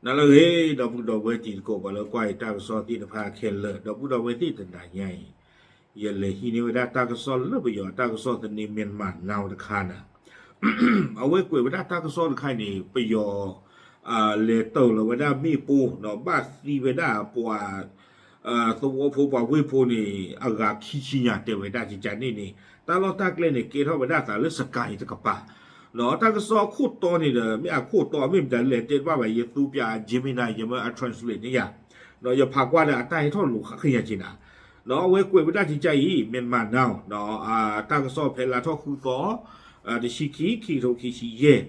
နၤလၢအဂ့ၤ ဒီပုၢ်ဒီဝဲၢ်တံၤသကိး ပှၤလၢကွၢ်အံၤတၢ်ကစီၣ်သ့ၣ်တဖၣ်ခဲလၢာ် ဒီပုၢ်ဒီဝဲၢ်သ့ၣ်တနၤညါအံၤ ယလဲၤဟံးန့ၢ်ဝဲဒၣ်တၢ်ကစီၣ်လၢပယီၤတၢ်ကစီၣ်သန့ Myanmar Now တခါနၤ အဝဲကွဲးဝဲဒၣ်တၢ်ကစီၣ်တခါအံၤန့ၣ် ပယီၤ လဲၤတၢၤလီၤဝဲဒၣ်မ့ၣ်ပိၢ် ဒီးဘၣ်သံဝဲဒၣ်ပှၤ သဝီဖိပှၤဝ့ၢ်ဖိန့ၣ် အဂၤခံဆံညါ တဲဝဲဒၣ်ကကန့ၣ်န့ၣ် တၢ်လီၢ်တၢ်ကျဲန့ၣ် ကဲထီၣ်ဝဲဒၣ်အသးလၢ Sky တကပၤ ဒီးတၢ်ကစီၣ်အခိၣ်တီန့ၣ်ဒီး မ့ၢ်အခိၣ်တီ မ့ၢ်မတၤလဲၣ်တဲတဘၣ်ဘၣ် ယသူပၠး Gemini ယမ့ၢ်အ translate န့ၣ်ယၤ ဒီးယဖးကွၢ်ဒီးအတၢ်ဟဲထီၣ်လိာ်ခါခဲညါက့နၤ ဒီးအဝဲကွဲးဝဲဒၣ်ကကအံၤ Myanmar Now တၢ်ကစီၣ်ဖဲလါထီၣ်ဃုသီ တဆံခံ ခံကထိခံဆံယဲၢ်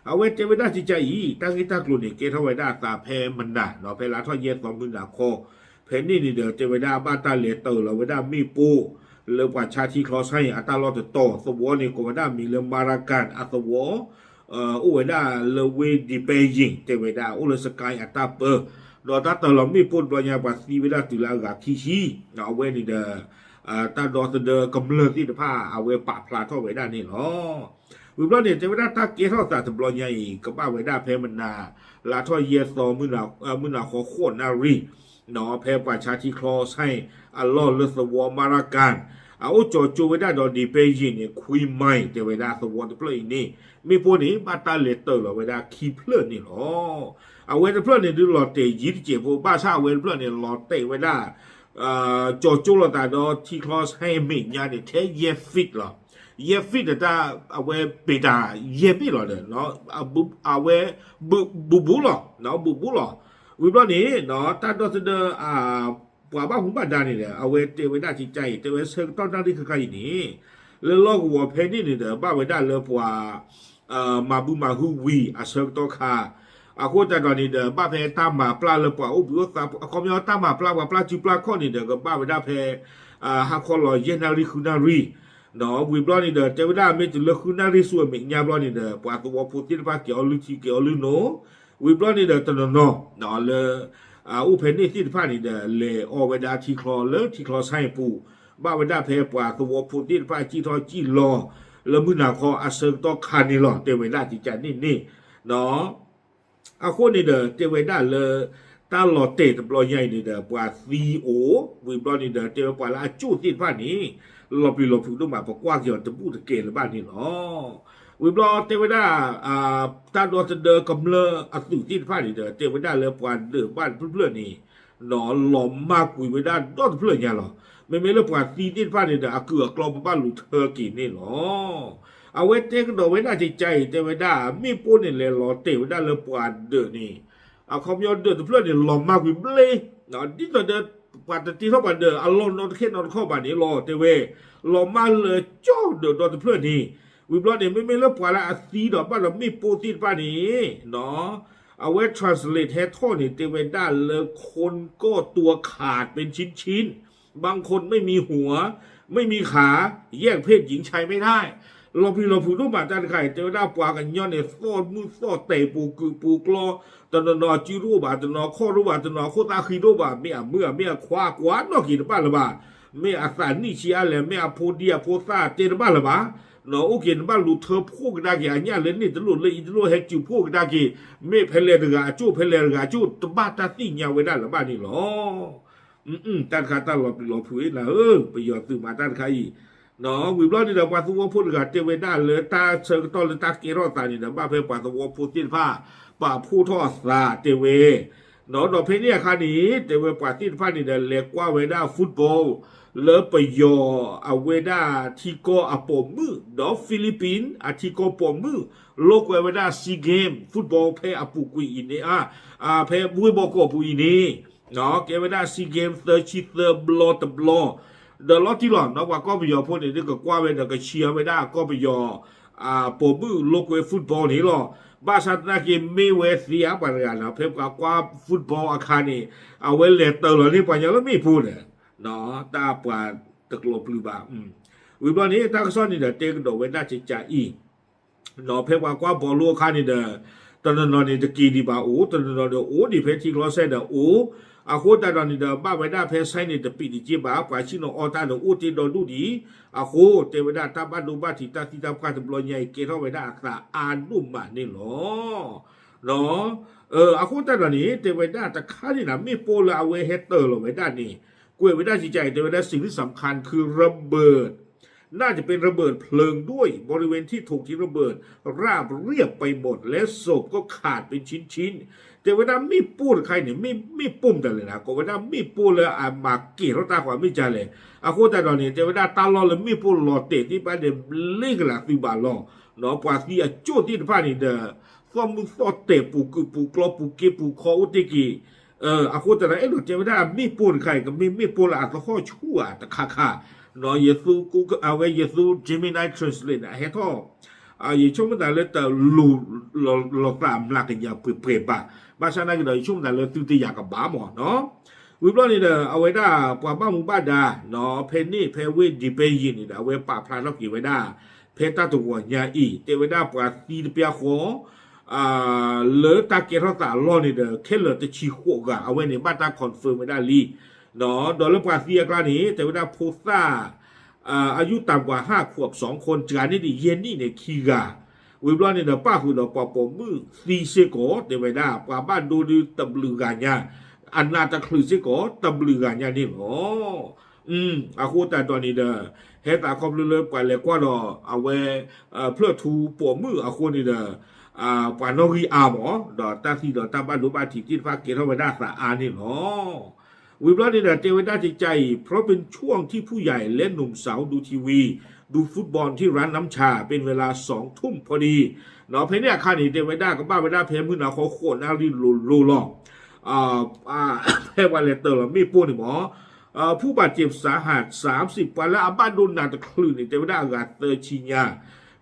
အဝဲတဲဝဲဒၣ်ကကအံၤ တၢ်ဂ့ၢ်တၢ်ကျိၤန့ၣ် ကဲထီၣ်ဝဲဒၣ်အသးဖဲမနၤ ဒီးဖဲလါထီၣ်ယဲၢ်သီမုၢ်နၤခီ ဖဲန့ၣ်န့ၣ်ဒီး တဲဝဲဒၣ်ဘၣ်တၢ်လဲၤတၢၤလီၤဝဲဒၣ်မ့ၣ်ပိၢ် လၢပှၤဆါထံချီဆါအံၤအတၢ်လီၢ်တတီၤ သဝီန့ၣ် ကိးဝဲဒၣ်မံၤလၢ Marakan အသဝီ အိၣ်ဝဲဒၣ်လၢဝ့ၢ် Dipayeng တဲဝဲဒၣ် အိၣ်လၢ Sky အတၢ်ပၢ ဒီးတၢ်တၢၤလီၤမ့ၣ်ပိၢ်တဘျီညါ ပှၤသံဝဲဒၣ်တုၤလၢအဂၤခံဆံ အဝဲန့ၣ်ဒီး တၢ်ဒီသဒၢကမျၢၢ်သ့ၣ်တဖၣ် အဝဲပာ်ဖျါထီၣ်ဝဲဒၣ်န့ၣ်လီၤ. ဝံၤဘျီန့ၣ် တဲဝဲဒၣ်တၢ်ကဲထီၣ်သးတဘျီညါအံၤ ကဘၣ်ဝဲဒၣ်ဖဲမနၤ လါထီၣ်ယဲၢ်သီ မုၢ်နၤခီဃိးနၣ်ရံၣ် ဒီးဖဲပှၤဆါထံချီဆါအံၤအလီၢ်လၢသဝီ Marakan အအိၣ်ကၠီၤကၠိဝဲဒၣ်ဒီး Dipayeng န့ၣ် ခွံမံၤ တဲဝဲဒၣ်သဝီတဖျၢၣ်အံၤန့ၣ် မ့ၣ်ပိၢ်န့ၣ် ဘၣ်တၢ်လဲၤတၢၤလီၤဝဲဒၣ်ခံဖျၢၣ်န့ၣ်လီၤ. အဝဲတဖျၢၣ်န့ၣ်ဒုးလီၤတဲာ်ယံၤတစဲးဖိ ဘၣ်ဆၣ်အဝဲတဖျၢၣ်န့ၣ် လီၤတဲာ်ဝဲဒၣ် ကၠီၤကၠိလိာ်သးဒီးထံချီဆါအံၤအမဲာ်ညါန့ၣ် ထဲယဲၢ် feet လီၤ. ယဲၢ် feet ဒီးတၢ် အဝဲပ့ၤတၢ်ယဲၢ် feet လီၤဒီး အဝဲ ဘူးဘူးလီၤ ဘူးဘူးလီၤ. ဝံၤဘျီန့ၣ် တၢ်ဒီသဒၢ ပှၤဘၣ်မူဘၣ်ဒါန့ၣ်ဒီး အဝဲတဲဝဲဒၣ်ကကအံၤ တဲဝဲဆၢကတီၢ်နၣ်ရံၣ်ဃၣ်ဃၣ်အံၤန့ၣ် လၢလီၢ်ကဝီၤဖဲန့ၣ်န့ၣ်ဒီး ဘၣ်ဝဲဒၣ်လၢပှၤ မၤဘုမၤဟုဝံၤအဆၢကတီၢ်ခါ အဃိသတးဒီးန့ၣ်ဒီး ဘၣ်ဖဲတၢ်မၤပျၢ်လၢပှၤအိၣ်ဘှံးအိၣ်သါ အခီပညီတၢ်မၤပျၢ်ပှၤပျၢ်စုပျၢ်ခီၣ်န့ၣ်ဒီး ကဘၣ်ဝဲဒၣ်ဖဲ ဟါခီလီၤယဲၢ်နၣ်ရံၣ်ဃုနၣ်ရံၣ် ဒီးဝံၤဘျီန့ၣ်ဒီး တဲဝဲဒၣ်မ့ၢ်တုၤလၢဃုနၣ်ရံၣ်ဆူအမဲာ်ညါဘျီန့ၣ်ဒီး ပှၤသဝီဖိသ့ၣ်တဖၣ်က့ၤအီလုၢ်ထံက့ၤအီလုၢ်နိ ဝံၤဘျီန့ၣ်ဒီးတနီၤနီၤ လၢ အိၣ်ဖဲန့ၣ်သ့ၣ်တဖၣ်န့ၣ်ဒီး လဲၤအီၣ်ဝဲဒၣ်ထံချီလၢထံချီဆါအံၤပူၤ ဘၣ်ဝဲဒၣ်ဖဲပှၤသဝီဖိသ့ၣ်တဖၣ်စံၣ်ထီၣ်စံၣ်လီၤ လၢမုၢ်နၤခီအဆၢကတီၢ်ခါန့ၣ်လီၤ တဲဝဲဒၣ်ကကန့ၣ်န့ၣ် အဃိန့ၣ်ဒီး တဲဝဲဒၣ်လၢ တၢ်လီၤတဲာ်တဘျီညါအံၤန့ၣ်ဒီး ပှၤသံအိၣ် ဝံၤဘျီန့ၣ်ဒီး တဲဝဲပှၤလၢအကၠိၣ်သ့ၣ်တဖၣ်န့ၣ် လီၤပျံၤလီၤဖုးဒိၣ်မး ပကွၢ်က့ၤအီၤတဘူၣ်တကဲလၢၤဘၣ်န့ၣ်လီၤ. ဝံၤဘျီတဲဝဲဒၣ် တၢ်ဒီသဒၢကမျၢၢ်အသုးသ့ၣ်တဖၣ်န့ၣ်ဒီး တဲဝဲဒၣ်လၢပှၤဒၢးဘၣ်တဖျၢၣ်ဖျၢၣ်န့ၣ် လီၤမၢ်ကွံာ်ဝဲဒၣ်ဒီတဖျၢၣ်ညါလီၤ. မ့မ့ၢ်လၢပှၤသံသ့ၣ်တဖၣ်န့ၣ်ဒီး အကုၢ်အကျီပဘၣ်လူၤထၢက့ၤန့ၣ်လီၤ. အဝဲတဲကဒီးဝဲဒၣ်ကကအံၤ တဲဝဲဒၣ် မ့ၣ်ပိၢ်န့ၣ်လဲၤလီၤတဲာ်ဝဲဒၣ်လၢပှၤဒၢးန့ၣ် အခီပညီဒၢးတဖျၢၣ်န့ၣ် လီၤမၢ်ကွံာ်ဘျ့ ဒ်သိးဒီး ပှၤတတ့ထီၣ်ပှၤဒၢးအလီၢ်နီတခ့နီတခီၣ်ဘၣ်န့ၣ်လီၤ တဲဝဲ လီၤမၢ်လၢကၠီဒၢးဒီတဖျၢၣ်န့ၣ် ဝံၤဘျီန့ၣ် မ့မ့ၢ်လၢပှၤလၢအသံဒီးဘၣ်ဒီးမ့ၣ်ပိၢ်သ့ၣ်တဖၣ်န့ၣ် အဝဲ translate ဟဲထီၣ်န့ၣ် တဲဝဲဒၣ်လၢ คนก็ตัวขาดเป็นชิ้นๆ บางคนไม่มีหัว ไม่มีขา แยกเพศหญิงชายไม่ได้ လီၤပျံၤလီၤဖုးဒိၣ်မးတၢ်တခါအံၤ တဲဝဲဒၣ်ပှၤကညီန့ၣ် သီၣ်မုၢ်သီၣ်တဲာ်ပူၤကုာ်ပူၤကျီ တနီၤနီၤအစုတအိၣ်ဘၣ် တနီၤခီၣ်တအိၣ်ဘၣ် တနီၤအခိၣ်သၣ်ဃံတအိၣ်ဘၣ် မ့ၢ်အမုၣ်အမ့ၢ်အခွါကွၢ်နီၣ်က့ၤတဘၣ်လၢၤဘၣ် မ့ၢ်အသးနံၣ်ဆံးအါလဲၣ် မ့ၢ်အဖိဒံအဖိသၣ်တဲတဘၣ်လၢၤဘၣ် နီၣ်အိၣ်က့ၤနဘၣ်လူၤထၢဖှိၣ်ကဒါက့ၤ အညၣ်လၢန့ၣ်တလိၣ်လၢအံၤတလိၣ်ဟဲစူၤဖှိၣ်ကဒါက့ၤ မ့ၢ်ဖဲလဲၣ်တဂၤအကၠိၣ် ဖဲလဲၣ်တဂၤအကၠိၣ် တဘၣ်တၢ်သ့ၣ်ညါဝဲဒၣ်လၢၤဘၣ်န့ၣ်လီၤ. တၢ်တခါတၢ်လီၤပျံၤလီၤဖုးအံၤနၤဧၢ ပယီၤသုးမၤတၢ်တခါအံၤ ဝံၤဘျီန့ၣ်ဒီး ပှၤသဝီဖိတဂၤတဲဝဲဒၣ်လၢတၢ်ဆၢကတီၢ်လၢတၢ်ကဲထီၣ်သးန့ၣ်ဒီး ဘၣ်ဖဲပှၤသဝီဖိသ့ၣ်တဖၣ် ပာ်ဖှိၣ်ထီၣ်အသးတဲဝဲ ဒီးဖဲန့ၣ်အခါန့ၣ် တဲဝဲပှၤသ့ၣ်တဖၣ်န့ၣ်ဒီး လဲၤကွၢ်ဝဲဒၣ် football လၢပယီၤအဝဲဒၣ်ထံကီၢ်အပိာ်မုၣ် ဒီး Philippines အထံကီၢ်ပိာ်မုၣ် လိာ်ကွဲဝဲဒၣ် Sea Games football ဖဲအပူၤကွံာ်အံၤန့ၣ် ဖဲဝ့ၢ်ဘီကီၢ်ပူၤအံၤန့ၣ် ကဲဝဲဒၣ် Sea Games သၢဆံသၢဘျီတဘျီ ဒီးလီၤတံၢ်လီၤ ပှၤကီၢ်ပယီၤဖိန့ၣ် ဒ်ကကွၢ်ဝဲဒီးကဆံးအဝဲဒၣ်ကီၢ်ပယီၤ ပိာ်မုၣ်လိာ်ကွဲ football န့ၣ်လီၤ. ဘၣ်ဆၣ်သနာ်က့ မ့ၢ်ဝဲသ့ဧါပှၤတဂၤန့ၣ် ဖဲပှၤကွၢ် football အခါန့ၣ် အဝဲလဲၤတၢၤလီၤန့ၢ်ပှၤကညီလၢမ့ၣ်ပိၢ်ဒီး တၢ်ပှၤတကျိၤပျုၤဘၣ် ဝံၤဘျီန့ၣ် တၢ်ကစီၣ်န့ၣ်ဒီး တဲကဒီးဝဲဒၣ်ကကအံၤ ဒီးဖဲပှၤကွၢ်ဘီလိအခါန့ၣ်ဒီး တနီၤနီၤန့ၣ်တက့ၤဒံးဘၣ်အိၣ် တနီၤနီၤန့ၣ်အိၣ်ဒံးဖဲထံချီစဲဒီးအိၣ် အဃိသတးဒီးန့ၣ်ဒီး ဘၣ်ဝဲဒၣ်ဖဲ site န့ၣ် တပံးတက့ၢ်ဘၣ် ပှၤဆ့ၣ်နီၤအီၣ်တၢ်န့ၣ်အိၣ်တ့ၢ်ဒီဒူၣ်ဒံး အဃိတဲဝဲဒၣ်တၢ်ဘၣ်ဒိဘၣ်ထံးတၢ်သံတၢ်ပှၢ်တဘျီညါအံၤ ကဲထီၣ်ဝဲဒၣ်အသးအါဒိၣ်မးန့ၣ်လီၤ. အဃိသတးဒီးန့ၣ် တဲဝဲဒၣ်တခါန့ၣ်ဒီး မ့ၣ်ပိၢ်လၢအဝဲဟဲတၢၤလီၤဝဲဒၣ်န့ၣ် ကွဲးဝဲဒၣ်ကကါအံၤ တဲဝဲဒၣ် สิ่งที่สำคัญคือระเบิด น่าจะเป็นระเบิดเพลิงด้วย บริเวณที่ถูกทิ้งระเบิดราบเรียบไปหมด และศพก็ขาดเป็นชิ้นๆ တဲဝဲဒၣ်မ့ၣ်ပိၢ်တခါအံၤန့ၣ် မ့ၣ်ပိၢ်မတၤလဲၣ်န့ၣ် ကိးဝဲဒၣ်မ့ၣ်ပိၢ်လၢအမၤကဲၤထီၣ်တၢ်ဃီမ့ၢ်ဒ်လဲၣ်. အဃိသတးဒီးန့ၣ် တဲဝဲဒၣ်တၢ်လီၢ်လၢမ့ၣ်ပိၢ်လီၤတဲာ်သ့ၣ်တဖၣ်န့ၣ် ဘျ့ကလၤသုးဘၣ်လီၤ. ပှၤသံအကၠိၣ်သ့ၣ်တဖၣ်န့ၣ်ဒီး သီၣ်မုၢ်သီၣ်တဲာ် ပူၤကုာ်ပူၤကျီ ပူၤက့ပူၤခီအိၣ်တ့ၢ်က့ၤ အဃိသတးဒီး အဲၣ်ဒိးတဲဝဲဒၣ်မ့ၣ်ပိၢ်တခါအံၤ ကမ့ၢ်မ့ၣ်ပိၢ်လၢအသဟီၣ်ဆူၣ်ဧါတခါခါ ယသူ အဝဲယသူ Gemini Translate န့ၣ် အဟဲထီၣ် ယဆိကမိၣ်သးလၢတလိၤလီၤသးမျးကယၤပှဲၤပှဲၤဘၣ်. ဘၣ်ဆၣ်နာ်က့ဒီး ယဆိကမိၣ်သးလၢသုတယာ်ကဘၣ်မးနီၤ. ဝံၤဘျီန့ၣ်ဒီး အဝဲဒၣ်ပှၤဘၣ်မူဘၣ်ဒါ ဖဲန့ၣ်ဖဲဝ့ၢ်ဒံးပဲယံၤန့ၣ်ဒီး အဝဲပာ်ဖျါထီၣ်က့ၤဝဲဒၣ် ဖဲတၢ်တဂီၤညါအံၤ တဲဝဲဒၣ်ပှၤသံတပျၢ်ဃီ လၢတၢ်ကဲထီၣ်သးအလီၢ်န့ၣ်ဒီး ခဲလၢာ်တဆံဃိးဂၤ အဝဲန့ၣ်ဘၣ်တၢ် confirm ဝဲဒၣ်လံ. ဒီးလၢပှၤသံအကျါန့ၣ် တဲဝဲဒၣ်ဖိသၣ် อายุต่ำกว่าห้าขวบ สองคน တဂၤန့ၣ်ဒံး ယဲၢ်နံၣ်န့ၣ် ခံဂၤ ဝံၤဘျီန့ၣ်ဒီး ပၣ်ဃုာ်ဒီးပှၤပိာ်မုၣ်သံစ့ၢ်ကီး တဲဝဲဒၣ် ပှၤဘၣ်ဒိဒုတဘျုးဂၤညါ အနးတချုးစ့ၢ်ကီး တဘျုးဂၤညါန့ၣ်လီၤ. အဃိသတးဒီးန့ၣ်ဒီး ဟဲသးခီဖျိလၢပှၤလဲၤကွၢ်ဒီးအဝဲ ဖျၢၣ်ထူပိာ်မုၣ်အဃိန့ၣ်ဒီး ပှၤနီၣ်ဂံၢ်အါမး ဒီးတၢ်သံဒီးတၢ်ဘၣ်ဒိဘၣ်ထံးသ့ၣ်တဖၣ်ကဲထီၣ်ဝဲဒၣ်သးအါန့ၣ်လီၤ. ဝံၤဘျီန့ၣ်ဒီး တဲဝဲဒၣ်ကကါအံၤ เพราะเป็นช่วงที่ผู้ใหญ่และหนุ่มสาวดูทีวี ดูฟุตบอลที่ร้านน้ำชา เป็นเวลาสองทุ่มพอดี ဖဲန့ၣ်အခါန့ၣ် တဲဝဲဒၣ်ကဘၣ်ဝဲဒၣ်ဖဲမုၢ်နၤဃီ ဃိးနၣ်ရံၣ်လိၤလိၤလီၤ. ဖဲပှၤလဲၤတၢၤလီၤမ့ၣ်ပိၢ်န့ၣ်မး ผู้บาดเจ็บสาหัส สามสิบ ပှၤလၢအဘၣ်ဒိနးတချုးန့ၣ် တဲဝဲဒၣ်အဂၤသၢဆံညါ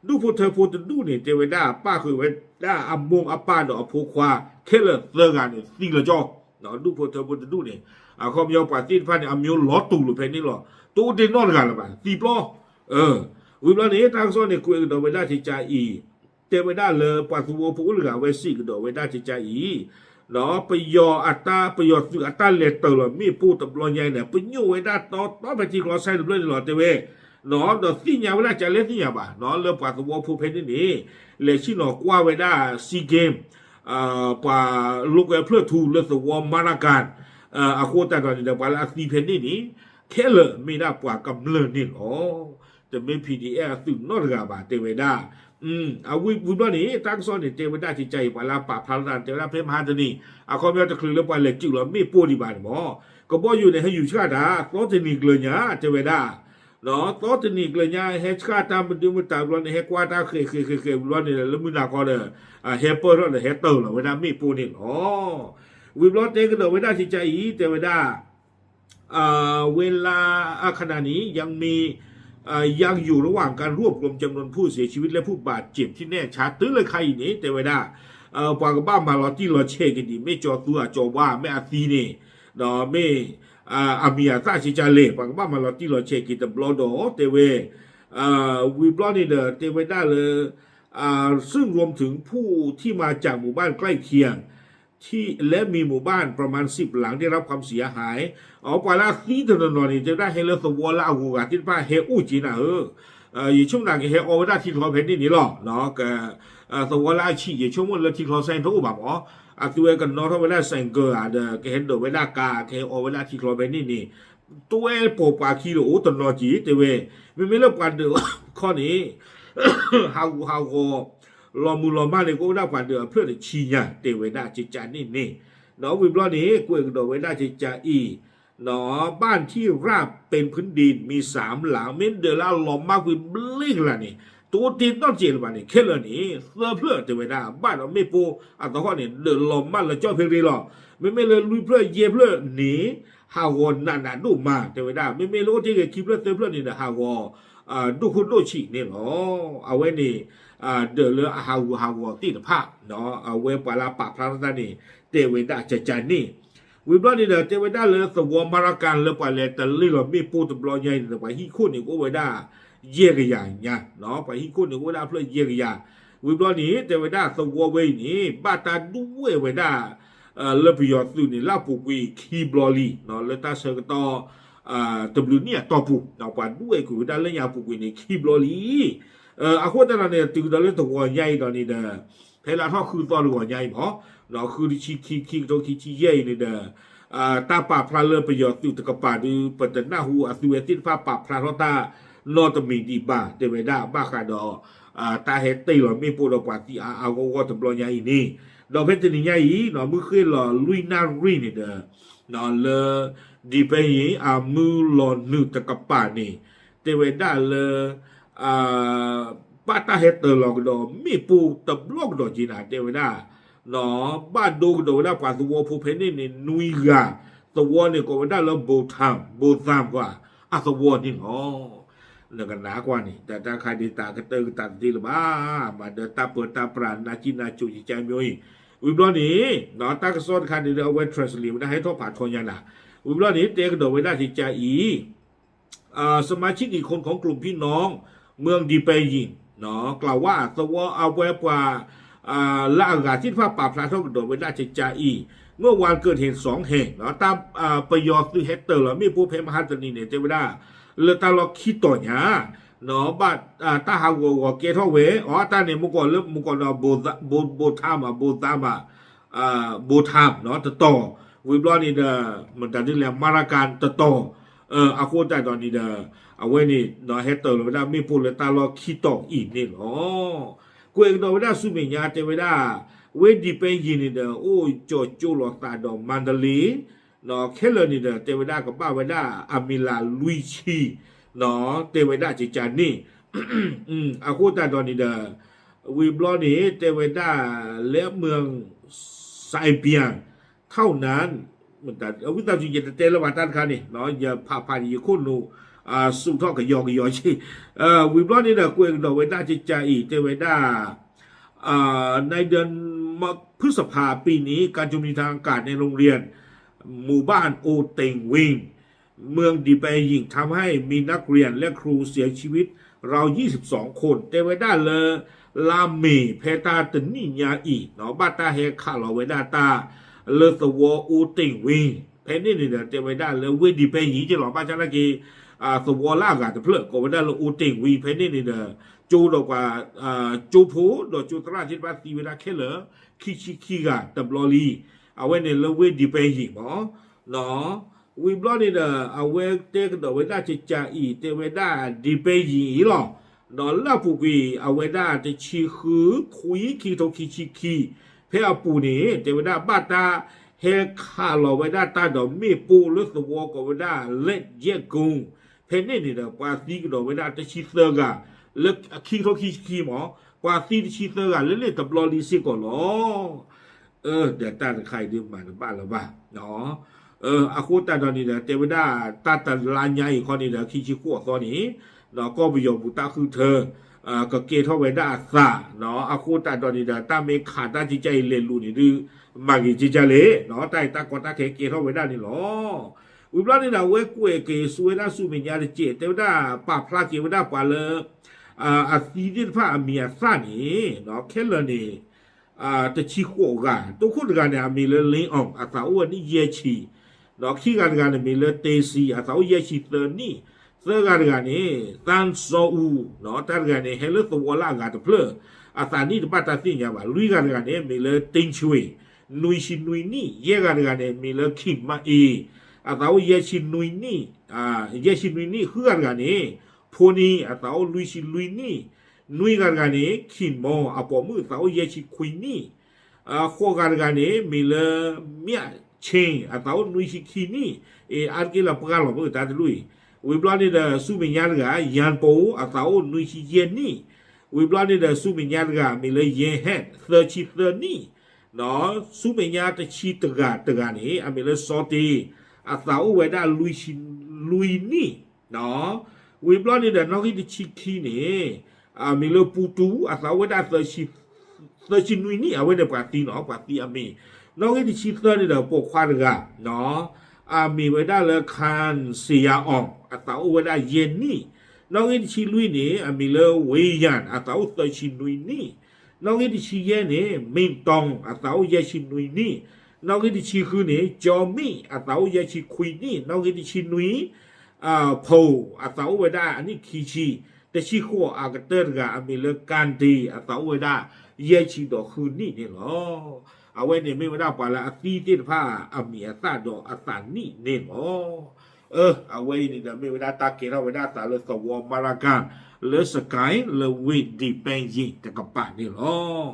ဒူၣ်ဖိထၢဖိတဒူၣ်န့ၣ် တဲဝဲဒၣ် ပၣ်ဃုာ်ဝဲဒၣ်အမိၢ်အပၢ်ဒီးအဖိခွါ ခဲလၢာ်သၢဂၤန့ၣ် သံလီၤကၠီ ဒူၣ်ဖိထၢဖိတဒူၣ်န့ၣ် အခီပညီပှၤသ့ၣ်တဖၣ်န့ၣ် အမျိုးလီၤတူာ်လိာ်ဖဲန့ၣ်လီၤ. တအိၣ်တ့ၢ်နီတဂၤလၢၤဘၣ် သံပျီ ဝံၤဘျီန့ၣ် တၢ်ကစီၣ်န့ၣ် ကွဲးကဒီးဝဲဒၣ်ကကါအံၤ တဲဝဲဒၣ်လၢပှၤသဝီဖိအိၣ်တဂၤဝဲစံးကဒီးဝဲဒၣ်ကကါအံၤ ပယီၤအတၢ် ပယီၤသုးအတၢ်လဲၤတၢၤလီၤမ့ၣ်ပိၢ်တဘျီညါအံၤန့ၣ် ပညိၣ်ဝဲဒၣ်တီတီဖဲထံချီ site တဖျၢၣ်န့ၣ်လီၤ တဲဝဲ ဒီးသ့ၣ်ညါဝဲဒၣ်ကလဲၣ်သ့ၣ်ညါဘၣ် လၢပှၤသဝီဖိဖဲန့ၣ်န့ၣ် လဲၤဆ့ၣ်နီၤကွၢ်ဝဲဒၣ် SEA Games ပှၤလိာ်ကွဲဖျၢၣ်ထူလၢသဝီ Maracan အဃိသတးဒီးန့ၣ်ဒီး ပှၤလၢအသံဖဲန့ၣ်န့ၣ် ခဲလၢာ်မ့ၢ်ဒၣ်ပှၤကမျၢၢ်န့ၣ်လီၤ. တမ့ၢ် PDF အသုးနီတဂၤဘၣ် တဲဝဲဒၣ် ဝံၤဘျီန့ၣ် တၢ်ကစီၣ်န့ၣ် တဲဝဲဒၣ်ကကါအံၤ ပှၤလၢအပာ်ဖျါထီၣ်တၢ်န့ၣ် တဲဝဲဒၣ်ဖဲမဟါတနံၤ အခီပညီတချုးလၢပှၤလဲၤစုးလီၤမ့ၣ်ပိၢ်ဒံးဘၣ်န့ၣ်မး ကဘီယူၤန့ၣ် ဟဲယူၤဆှၣ်တၢ် သီတနံၤကျၢၤညါ တဲဝဲဒၣ် သီတနံၤကျၢၤညါ ဟဲဆှၣ်တၢ်မဒုမတၤဘျီန့ၣ် ဟဲကွၢ်တၢ်ဃဲးဃဲးဃဲးဃဲးဘျီန့ၣ် လၢမုၢ်နၤခီဒီး ဟဲပၢၢ်ထီၣ်ဒီးဟဲတၢၤလီၤဝဲဒၣ်မ့ၣ်ပိၢ်န့ၣ်လီၤ. ဝံၤဘျီတဲကဒီးဝဲဒၣ်ကကါအံၤ တဲဝဲဒၣ် เวลา ขณะนี้ยังมี ยังอยู่ระหว่างการรวบรวมจำนวนผู้เสียชีวิตและผู้บาดเจ็บที่แน่ชัด တုၤလၢခါအံၤန့ၣ် တဲဝဲဒၣ် ပှၤကဘၣ်မၤလီၤတံၢ်လီၤဆဲးက့ၤဒံး မ့ၢ်ကၠီၤသူအကၠီၤဝါ မ့ၢ်အသံန့ၣ် ဒီးမ့ၢ် အမံၤအသၣ်ဆံးကါလဲၣ် ပှၤကဘၣ်မၤလီၤတံၢ်လီၤဆဲးက့ၤတဘျီဒီး တဲဝဲ ဝံၤဘျီန့ၣ်ဒီး တဲဝဲဒၣ်လၢ ซึ่งรวมถึงผู้ที่มาจากหมู่บ้านใกล้เคียงที่ และมีหมู่บ้านประมาณสิบหลังได้รับความเสียหาย အပှၤလၢအသံတနီၤနီၤန့ၣ် တဲဝဲဒၣ်ဟဲလၢသဝီလၢအဂုၤအဂၤသ့ၣ်တဖၣ်ဟဲအိၣ်က့ၤနၤဧၢ ယဆိကမိၣ်သးကဟဲအီဝဲဒၣ်ထံချီဖဲန့ၣ်န့ၣ်လီၤ. သဝီလၢအဆံး ယဆိကမိၣ်လၢထံချီ site တအိၣ်ဘၣ်မး အသုဝဲကနီၣ်ထီၣ်ဝဲဒၣ် ဆိုင်ကယ် ဧါဒီး ကဟဲဒိးဝဲဒၣ်ကါ ကဟဲအီဝဲဒၣ်ထံချီဖဲန့ၣ်န့ၣ် တဝဲပိာ်ပှၤခံဒီးအိၣ်တနီၤက့ၤ တဲဝဲ မ့မ့ၢ်လၢပှၤဒၢးခီန့ၣ် ဟးဂူာ်ဟးဂီၤ လီၤမုၢ်လီၤမၢ်န့ၣ် ကအိၣ်ဝဲဒၣ်ပှၤဒၢးအဖျၢၣ်တဆံညါ တဲဝဲဒၣ်ကကါန့ၣ်န့ၣ် ဒီးဝံၤဘျီန့ၣ် ကွဲးကဒီးဝဲဒၣ်ကကါအံၤ บ้านที่ราบเป็นพื้นดินมีสามหลัง မ့ၢ်ဒၢးလၢအလီၤမၢ်ကွံာ် ဘျ့ကလၤန့ၣ် တအိၣ်တ့ၢ်နီတစဲးလၢၤဘၣ်န့ၣ် ခဲလၢာ်န့ၣ် သၢဖျၢၣ်တဲဝဲဒၣ် ဘၣ်ဒီးမ့ၣ်ပိၢ်အသဟီၣ်န့ၣ် ဒၢးလီၤမၢ်လၢကၠီၣ်ဖ့ရ့လီၤ. မ့မ့ၢ်လၢလွံၢ်ဖျၢၣ်ယဲၢ်ဖျၢၣ်န့ၣ် ဟးဂီၤနးနးဒိၣ်မး တဲဝဲဒၣ် မ့မ့ၢ်လၢအိၣ်တ့ၢ်ဂ့ၤခံဖျၢၣ်သၢဖျၢၣ်န့ၣ်ဒီး ဟးဂီၤ ဒိၣ်ခိၣ်ဒိၣ်ဆံးန့ၣ်လီၤ. အဝဲန့ၣ် ဒၢးလၢအဟးဂူာ်ဟးဂီၤသ့ၣ်တဖၣ် အဝဲပှၤလၢပာ်ဖျါထီၣ်တၢ်န့ၣ် တဲဝဲဒၣ်ကကါန့ၣ် ဝံၤဘျီန့ၣ်ဒီး တဲဝဲဒၣ်လၢသဝီ Maracan လၢပှၤလဲၤတလ့ၢ်လီၤမ့ၣ်ပိၢ်တဘျီညါအံၤန့ၣ်ဒီး ပှၤဟံၣ်ခိၣ်န့ၣ်ကအိၣ်ဝဲဒၣ် ယဲၢ်ကယၤညါ ပှၤဟံၣ်ခိၣ်န့ၣ်ကအိၣ်ဝဲဒၣ်အဖျၢၣ်ယဲၢ်ကယၤ ဝံၤဘျီန့ၣ် တဲဝဲဒၣ်သဝီဝဲအံၤန့ၣ် ဘၣ်တၢ်ဒွဲၣ်ဝဲဒၣ် လၢပယီၤသုးန့ၣ် လၢအပူၤကွံာ်ခံဘျီလံ လၢတၢ်ဆၢကတီၢ် တဘျုးနံၣ်အတီၢ်ပူၤ ပှၤဒွဲၣ်ကွံာ်ဝဲဒၣ်လၢညါအပူၤကွံာ်န့ၣ် ခံဘျီလံ. အဃိသတးဒီးန့ၣ် တုၤကဒီးလၢသဝီညါအံၤဒီးန့ၣ်ဒီး ဟဲလၢထီၣ်ဃုသီတဂီၤညါအံၤမး, ဃုတဆံခံ ခံကထိခံဆံယဲၢ်အံၤန့ၣ်ဒီး တၢ်ပာ်ဖျါလၢပယီၤသုးတကပၤဒီး ပတနၢ်ဟူအသုဝဲသ့ၣ်တဖၣ်ပာ်ဖျါထီၣ်တၢ်နီတမံၤဒံးဘၣ် တဲဝဲဒၣ်ဘၣ်ဃးဒီး တၢ်ဟဲတ့ၢ်လီၤမ့ၣ်ပိၢ်ဒီးပှၤသံအါအါဂီၢ်ဂီၢ်တဘျီညါအံၤန့ၣ်, ဒီးဖဲတနံၤညါအံၤ မုၢ်ဃ့ၢ်လီၤလွံၢ်နၣ်ရံၣ်န့ၣ်ဒီး လၢ ဒံပဲယ့ၣ် အမုၢ်လီၤနုာ်တကပၤန့ၣ် တဲဝဲဒၣ်လၢ ဘၣ်တၢ်ဟဲတ့ၢ်လီၤကဒီးမ့ၣ်ပိၢ်တဘျီကဒီးက့ၤနၤ တဲဝဲဒၣ် ဘၣ်ဒိကဒီးဝဲဒၣ်ပှၤသဝီဖိဖဲန့ၣ်န့ၣ် နွံဂၤ, သဝီန့ၣ်ကိးဝဲဒၣ်လၢ ဘိထၣ်, ဘိသၣ်ပှၤအသဝီန့ၣ်လီၤ. နကနၣ်ကွၢ်န့ၣ် တၢ်တခါဒ်တၢ်ကတၢၢ်ကတၢၢ်တသ့လၢၤဘၣ်, မၤဒီးတၢ်ပၢတၢ်ပြးနးကံနးကိၤကကါမျိုးအံၤ, ဝံၤဘျီန့ၣ် တၢ်ကစီၣ်တခါန့ၣ်ဒီး အဝဲ translate ဝဲဒၣ်ဟဲထီၣ်ဖးထီညါနၤ, ဝံၤဘျီန့ၣ် တဲကဒီးဝဲဒၣ်ကကါအံၤ สมาชิกอีกคนของกลุ่มพี่น้องเมืองดีเปยิง กล่าวว่า သဝီအဝဲပှၤ လၢအဂၤသ့ၣ်တဖၣ်ပာ်ဖျါထီၣ်ကဒီးဝဲဒၣ်ကကါအံၤ, မုၢ်ဝါကၢၢ်ထံးစီၤဟဲ တၢ်ပယီၤသုးဟဲတ့ၢ်လီၤမ့ၣ်ပိၢ်ဖဲမဟါတနံၤန့ၣ် တဲဝဲဒၣ် လၢတၢ်လီၢ်ခံတီၤညါ ဘၣ်တၢ်ဟးဂီၤဂီၤကဲထီၣ်ဝဲ အတၢ်န့ၣ် မုၢ်ကီၢ်လၢမုၢ်ကီၢ်ဒီး ဘိထၣ်မး ဘိသၣ်မး ဘိထၣ်တတီၤ, ဝံၤဘျီန့ၣ်ဒီး မတၤဒ်လဲၣ် မၤရကၤတတီၤ, အဃိသတးဒီးန့ၣ်ဒီး အဝဲန့ၣ် ဟဲတ့ၢ်လီၤဝဲဒၣ်မ့ၣ်ပိၢ်လၢတၢ်လီၢ်ခံတီၤအံၤန့ၣ်လီၤ. ကွဲးကဒီးဝဲဒၣ်ဆူမဲာ်ညါတဲဝဲဒၣ် ဝ့ၢ်ဒံပဲယ့ၣ်န့ၣ်ဒီး အိၣ်ကၠီၤကၠိလိာ်သးဒီးမါဒလ့ ခဲလၢာ်န့ၣ်ဒီး တဲဝဲဒၣ်ကဘၣ်ဝဲဒၣ်အမံၤလၢလွံၢ်ဆံ တဲဝဲဒၣ်ကကါန့ၣ်, အဃိသတးဒီးန့ၣ်ဒီး ဝံၤဘျီန့ၣ် တဲဝဲဒၣ်လၢ เมืองไซเบียน เท่านั้น ဝံသးစူၤ ယတတဲလၢၤဘၣ်တၢ်တခါန့ၣ် ယဖးဖးန့ၣ် ယခိၣ်နူာ် စူးထီၣ်ကယီကယီက့, ဝံၤဘျီန့ၣ်ဒီး ကွဲးကဒီးဝဲဒၣ်ကကါအံၤ တဲဝဲဒၣ် ในเดือนพฤษภาปีนี้ การชุมนุมทางอากาศในโรงเรียนหมู่บ้านโอเต็งวิง เมืองดีแปยิง ทำให้มีนักเรียนและครูเสียชีวิตราว ยี่สิบสอง คน တဲဝဲဒၣ်လၢ လါမ့ၤ ဖဲတၢ်တနံၣ်ညါအံၤ ဘၣ်တၢ်ဟဲခးလီၤဝဲဒၣ်တၢ် လၢသဝီအိတ့ၣ်ဝ့ ဖဲန့ၣ်န့ၣ်ဒီး တဲဝဲဒၣ်လၢဝ့ၢ်ဒံပဲယံၤက့လီၤ ဘၣ်ဆၣ်နာ်က့ သဝီလၢအဂၤတဖျၢၣ် ကိးဝဲဒၣ်လၢအိတ့ၣ်ဝ့ ဖဲန့ၣ်န့ၣ်ဒီး ကၠိဒီးပှၤ ကၠိဖိဒီးကၠိသရၣ်သ့ၣ်တဖၣ်သံဝဲဒၣ်ခဲလၢာ် ခံဆံခံဂၤတဘျီလံ, အဝဲန့ၣ်လၢဝ့ၢ်ဒံပဲယံၤမး ဝံၤဘျီန့ၣ်ဒီး အဝဲတဲကဒီးဝဲဒၣ်ကကါအံၤ တဲဝဲဒၣ်ဒံပဲယံၤအံၤလီၤ, ဒီးလၢအပူၤကွံာ် အဝဲဒၣ်တဆံဃု ခွံ ခံကထိခံဆံခံ ဖဲအပူၤန့ၣ် တဲဝဲဒၣ်ဘၣ်တၢ်ဟဲခးလီၤဝဲဒၣ်တၢ်ဒီးမ့ၣ်ပိၢ်လၢသဝီကိးဝဲဒၣ် လဲ့ယဲၢ်ကုန်း ဖဲန့ၣ်န့ၣ်ဒီး ပှၤသံကဒီးဝဲဒၣ်တဆံသၢဂၤ လၢခံကထိခံဆံခံမး ပှၤသံတဆံသၢဂၤလၢန့ၣ်တဘျီလံစ့ၢ်ကီးလီၤ. ဒီးတၢ်တခါအံၤဒုးမၤတဘၣ်လၢၤဘၣ်. အဃိသတးဒီးန့ၣ်ဒီး တဲဝဲဒၣ်တၢ်တလါညါအံၤခီန့ၣ်ဒီး ခံဆံဃိးသီန့ၣ် ကီၢ်ပယီၤပူၤတၢ်ဃုထၢ ကကဲထီၣ်ဝဲဒၣ်အသး, အဃိသတးဒီးန့ၣ်ဒီး တၢ်မ့ၢ်ခးတၢ်ကကါအံၤလဲၤလူၤန့ၣ်ဒုး မၤဂ့ၤကကါလဲၣ်, တၢ်အံၤတၢ်ကီတၢ်ခဲကဲထီၣ်ဝဲဒၣ်န့ၣ်လီၤ. ဝံၤဘျီန့ၣ်ဒီး အဝဲကွဲးက့ၤဆူဝဲဒၣ်ဆူမဲာ်ညါတက့ၢ် တဲဝဲဒၣ်ပာ်ဖျါက့ၤဝဲဒၣ်ပှၤလၢ အသံသ့ၣ်တဖၣ်အမံၤအသၣ်န့ၣ် ခဲလၢာ်န့ၣ် တဆံဃိးဂၤ, တိခိၣ်တဂၤန့ၣ် အမံၤလၢ လ့အီၣ် အသးအိၣ်ဝဲနံၣ်ယဲၢ်ဆံ, ဒီးခံဂၤတဂၤန့ၣ် မံၤလၢ တ့စံ အသးအိၣ်ယဲၢ်ဆံသၢနံၣ်, သၢဂၤတဂၤန့ၣ် သၣ်စီအူ, တၢ်တဂၤန့ၣ် ဟဲလၢသဝီလၢအဂၤတဖျၢၣ်, အသးနံၣ်တဘၣ်တၢ်သ့ၣ်ညါဘၣ်, လွံၢ်ဂၤတဂၤန့ၣ် မံၤလၢ တ့ဆွ့ၣ် နွံဆံနွံနံၣ်, ယဲၢ်ဂၤတဂၤန့ၣ် မံၤလၢ ခံၣ်မးအ့, အသးအိၣ်ယဲၢ်ဆံနွံနံၣ်, ယဲၢ်ဆံနွံနံၣ်, ဃုဂၤတဂၤန့ၣ် ဖိနံၣ် အသးအိၣ်လွံၢ်ဆံလွံၢ်နံၣ်, နွံဂၤတဂၤန့ၣ် ခံၣ်မီ အပိာ်မုၣ်သးအိၣ်ယဲၢ်ဆံခွံနံၣ်, ဃိးဂၤတဂၤန့ၣ် မံၤလၢ မၠၣ်ဆ့ အသးအိၣ်နွံဆံခံနံၣ်, အါတက့ၢ်လၢပှၢ်လီၤမ့ၢ်တၢ်တဒူၣ်အံၤ, ဝံၤဘျီန့ၣ်ဒီး ဆူမဲာ်ညါတဂၤ ယၣ်ပိ အသးအိၣ်နွံဆံယဲၢ်နံၣ်, ဝံၤဘျီန့ၣ်ဒီး ဆူမဲာ်ညါတဂၤ အမံၤလၢ ယဲဟဲ သၢဆံသၢနံၣ်, ဆူမဲာ်ညါတဆံတဂၤတဂၤန့ၣ် အမံၤလၢစီတ့ အသးအိၣ်ဝဲဒၣ်လွံၢ်ဆံလွံၢ်နံၣ်, ဝံၤဘျီန့ၣ်ဒီး နီၣ်ဂံၢ်တဆံခံန့ၣ် အမံၤလၢပူတူ အသးအိၣ်ဝဲဒၣ် သၢဆံနွံနံၣ်, အဝဲန့ၣ်ပှၤသံနီၤ ပှၤသံအမံၤ, နီၣ်ဂံၢ်တဆံသၢန့ၣ်ဒီးပိာ်ခွါတဂၤ အမံၤဝဲဒၣ်လၢ ခၣ်စ့ယါအီၣ် အသးအိၣ်ဝဲဒၣ်ယဲၢ်နံၣ်, နီၣ်ဂံၢ်တဆံလွံၢ်န့ၣ် အမံၤလၢ ဝ့ယၣ် အသးအိၣ်သၢဆံနွံနံၣ်, နီၣ်ဂံၢ်တဆံယဲၢ်န့ၣ် မ့ၢ်တီ အသးအိၣ်ယဲၢ်ဆံနွံနံၣ်, နီၣ်ဂံၢ်တဆံဃုန့ၣ် ကၠီမံၣ် အသးအိၣ်ယဲၢ်ဆံခွံနံၣ်, နီၣ်ဂံၢ်တဆံနွံ ဖိ အသးအိၣ်ဝဲဒၣ်အနံၣ်ခံဆံ, တဆံဃိးအကတၢၢ်တဂၤ အမံၤလၢ Gandhi အသးအိၣ်ဝဲဒၣ် ယဲၢ်ဆံဒီးဃုနံၣ်န့ၣ်လီၤ. အဝဲန့ၣ်မ့ၢ်ဝဲဒၣ်ပှၤလၢအသံသ့ၣ်တဖၣ်အမံၤအသၣ်ဒီးအသးနံၣ်န့ၣ်လီၤ. အဝဲအံၤန့ၣ်ဒီးမ့ၢ်ဝဲဒၣ်တၢ်ကဲထီၣ်ဝဲဒၣ်အသးလၢသဝီ Maraga လၢ Sagaing လၢဝ့ၢ် Diping ယ့ၣ်တကပၤန့ၣ်လီၤ.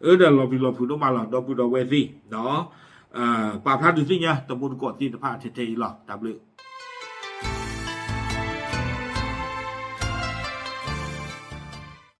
အၢ ဒီးလီၤပျံၤလီၤဖုးဒိၣ်မးလီၤ ဒီပုၢ်ဒီဝဲၢ်သ့ၣ်, ပာ်ဖျါဒုးသ့ၣ်ညါတမူတကိးသ့ၣ်တဖၣ်ထဲထဲအံၤလီၤ. တၢ်ဘျုး